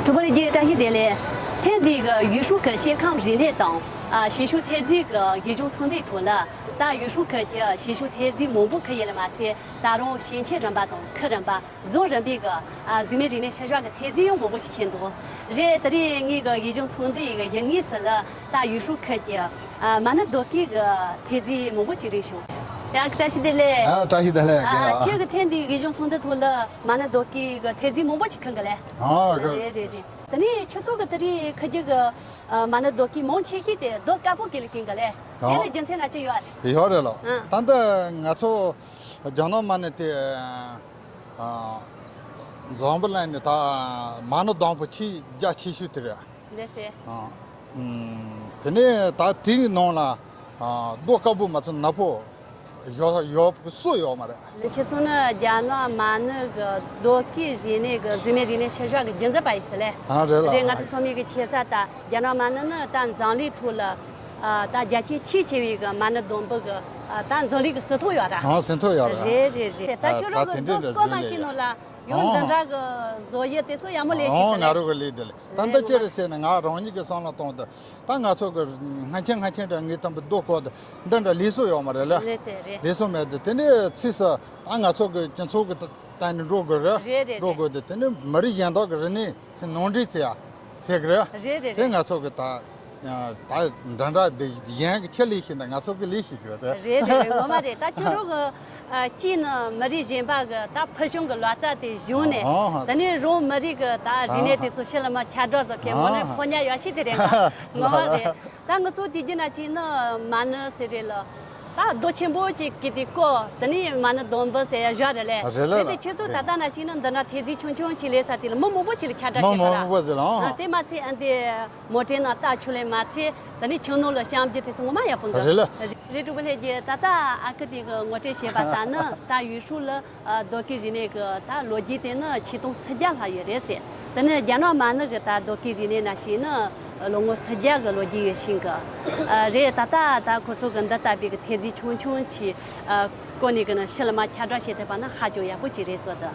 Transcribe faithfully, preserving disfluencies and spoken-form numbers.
གྲོགས་པོ་ལྷན་རྒྱས་བཀྲ་ཤིས་བདེ་ལེགས། ཐེངས་འདིའི་གི་ཡུས་ཧྲུའུ་ཁུལ་ཤེལ་ཁམས་རིག་གནས་དང་ཨ་ཞིང་ཕྱུགས་ཐོན་རྫས་ཀྱི་དགེ་སྦྱོང་ཚོགས་འདུའི་ཐོག་ལ། ད་ཡུས་ཧྲུའུ་ཁུལ་གྱི་ཞིང་ཕྱུགས་ཐོན་རྫས་མང་པོ་ཁུལ་ཡིན་ལ་མ་ཚད། ད་རུང་ཞིང་ཆེན་རིམ་པ་དང་ཁུལ་རིམ་པ། རྫོང་རིམ་པའི་གི་ཨ་གཟུགས་མེད་རིག་གནས་ཤུལ་བཞག་གི་ཐོན་རྫས་ཡང་མང་པོ་ཞིག་ཁེལ་འདུག་རེད། དེ་རིང་ངའི་གི་དགེ་སྦྱོང་ཚོགས་འདུ་ཡི་གི་ཡིག་ངོས་སུ་ལ་ད་ཡུས་ཧྲུའུ་ཁུལ་གྱི་ཨ་མ་ཎི་རྡོ་སྐས་གི་ཐོན་རྫས་མང་པོ་ཅིག་རེད་བྱུང་། ཡ། བཀྲ་ཤིས་བདེ་ལེགས། ཨ། བཀྲ་ཤིས་བདེ་ལེགས། ཨ། ཁྱེད་ཀྱི་ཐེངས་འདིའི་དགེ་སྦྱོང་ཚོགས་འདུ་ཐོག་ལ་མ་ཎི་རྡོ་སྐས་གི་ཐོན་རྫས་མང་པོ་ཅིག་ཁུར་གི་ལེ། ཨ། རེད་རེད་རེད། དེ་ནས་ཁྱོད་ཚོ་གི་དེ་རིང་ཁུར་རྒྱུ་གི་ཨ་མ་ཎི་རྡོ་སྐས་མང་ཆེ་ཤོས་དེ་རྡོ་དཀར་པོ་གི་ལ་ཁེལ་གི་ལེ། དེ་ལ་རྒྱུ་མཚན་ན་ཅི་ཡོད་རེད། ཡོད་རེད་ལགས། ཨ། ད་ལྟ་ང་ཚོ་རྒྱ་ནག་མ་ཎི་དེ། ཨ། འཛམ་བུ་གླིང་ནས་ད་མ་ཎི་སྡོང་པོ་ཆེས་རྒྱ་ཆེ་ཤོས་དེ་རེད། ལགས་སེ། ཨ། ཨུམ། དེ་ནས་ད་དེའི་ནང་ལ། ཨ། རྡོ་དཀར་པོ་མ་ཚད་ནག་པོ་ཡོད་ཡོད་སུ་ཡོད་མ་རེད། ཁྱེད་ཚོ་ནི་རྒྱ་ནག་མ་ཎི་གི་རྡོ་སྐས་རིག་གནས་གི་གཟུགས་མེད་རིག་གནས་ཤུལ་བཞག་གི་རྒྱུན་འཛིན་པ་ཡིན་ཟེར་ལེ། ཨ། རེད་ལགས། རེད། ང་ཚོ་ཚང་མས་གི་ཤེས་གསལ་ལྟར་རྒྱ་ནག་མ་ཎི་ནི་ད་འཛམ་གླིང་ཐོག་ལ་ཨ་ད་རྒྱ་ཁྱོན་ཆེས་ཆེ་བའི་གི་མ་ཎི་སྡོང་པོ་གི་ཨ་ད་འཛམ་གླིང་གི་སྲིད་ཐོག་ཡོད་ར། ཨ། སྲིད་ཐོག་ཡོད་ར། རེད་རེད་རེད། ད་ཨ། ཁྱོད་རང་གི་རྡོ་བརྐོས་མ་ཤེས་ནོ་ལ། ཡང་འདི་འདྲ་གི་བཟོ་ཡི་དེ་ཚོ་ཡག་མོ་ལས་ཤེས། ཨོ། ང་རང་གི་ལས་དེ་ལས། ད་འདི་ལས་ཅི་རེད་ཟེར་ན། ང་རང་ཉིད་ཀྱི་བསམ་བློ་གཏོང་དུས་ད་ང་ཚོ་གི་སྔ་ཆེན་སྔ་ཆེན་འདྲ་ངས་དམ་པའི་རྡོ་བརྐོས་དུས་འདི་འདྲ་ལས་སུ་ཡོད་མ་རེད་ལ། ལས་སུ་རེད། ལས་སུ་མེད་དུས་དེ་ནས་ཚིགས་སུ་ད་ང་ཚོ་གི་སྤྱི་ཚོགས་ཀྱི་ད་ནི་འགྲོ་དགོས་རེད། རེད་རེད། འགྲོ་དགོས་དུས་དེ་ནས་མི་རིགས་གཞན་དག་གི་རིག་གནས་ཚོ་ནོར་འཁྲུལ་ཚེ་ཡ། ཟེར་གི་རེད། རེད་རེད། དེ་རེད། ང་ཚོ་གི་ད་ད་འདྲ་འདྲ་དེ་ཡན་གི་ཁྱེད་ལས་ཤེས་ན་ང་ཚོ་གི་ལས་ཤེས་གི་རེད་དེ། རེད་རེད་རེད། ངོ་མ་རེད། ད་ཁྱོད་རང་གི་ཨ་གཅིག་ནི་མི་རིགས་གཞན་པ་གི་ད་ཕུལ་བྱུང་གི་ལག་རྩལ་དེ་བྱུང་ནས། ཨ་ཧ། དེ་ནས་རང་མི་རིགས་གི་ད་རིག་གནས་དེ་ཚོ་ཕྱི་ལ་མ་ཁྱབ་བསྒྲགས་བཟོ་མཁན་དངོས་གནས་ཨ་ཧ་ཕོ་ཉ་ཡག་ཤོས་དེ་རེད། ང་ངོ་མ་རེད། ད་ང་ཚོ་དེ་རྒྱུ་ན་ཅིག་ནི་མ་ཎི་ཟེར་རེད་ལ། ད་རྡོ་ཆེན་པོ་ཅིག་གི་དེ་བརྐོས། དེ་ནས་མ་ཎི་སྡོང་པོ་ཟེར་ཡ་བཞག་རེད་ལེ། རེད་ལ་རེད་དེ། ལ་ཁྱེད་ཚོ་ད་ལྟ་ནང་བཞིན་ནི་འདི་འདྲ་ཐེལ་ཙེ་ཆུང་ཆུང་ཅིག་ལས་ས་དེ་ལ་མི་མང་པོ་ཅིག་ལ་ཁྱབ་བསྒྲགས་མི་བྱས་པ་མང་ར། པོ་ཟེར་ལ། ཨ། དེ་མ་ཚད་ཨ་འདི་མོ་ཊའི་ནང་རྟ་ཆུ་ལས་མ་ཚད། དེ་ནས་ཁྱོད་ནང་ལ་བཤམས་རྒྱུ་དེ་ཚོ་ངོ་མ་ཡག་པོ་འདུག་རེད་ལ། རེད། གྲོགས་པོ་ལྷན་རྒྱས། ད་ལྟ་ཨ་ཁུ་དེ་གི་ངོ་སྤྲོད་བྱས་པ་ལྟར་ན། ད་ཡུས་ཧྲུའུ་ལ་ཨ་རྡོ་སྐས་རིག་གནས་ཀྱི་ད་ལོ་རྒྱུས་དེ་ནི་ཆིག་སྟོང་སུམ་བརྒྱ་ལྷག་ཡོད་རེད་ཟེར། དེ་ནི་རྒྱ་ནག་མ་ཎི་གི་ད་རྡོ་སྐས་རིག་གནས་ནང་བཞིན་ནི་ལོ་ངོ་སུམ་བརྒྱ་གི་ལོ་རྒྱུས་ཡོད་ཤིང་གི། ཨ། རེད། ད་ལྟ་ད་ཁོ་ཚོ་གི་འདི་ལྟ་བུའི་གི་ཐེལ་ཙེ་ཆུང་ཆུང་ཅིག་ཨ་བརྐོས་ནས་གི་ནི་ཕྱི་ལ་མ་ཁྱབ་བསྒྲགས་བྱེད་ཐུབ་པ་ནི་ཧ་ཅང་ཡག་པོ་ཅིག་རེད་བསམ་གི་འདུག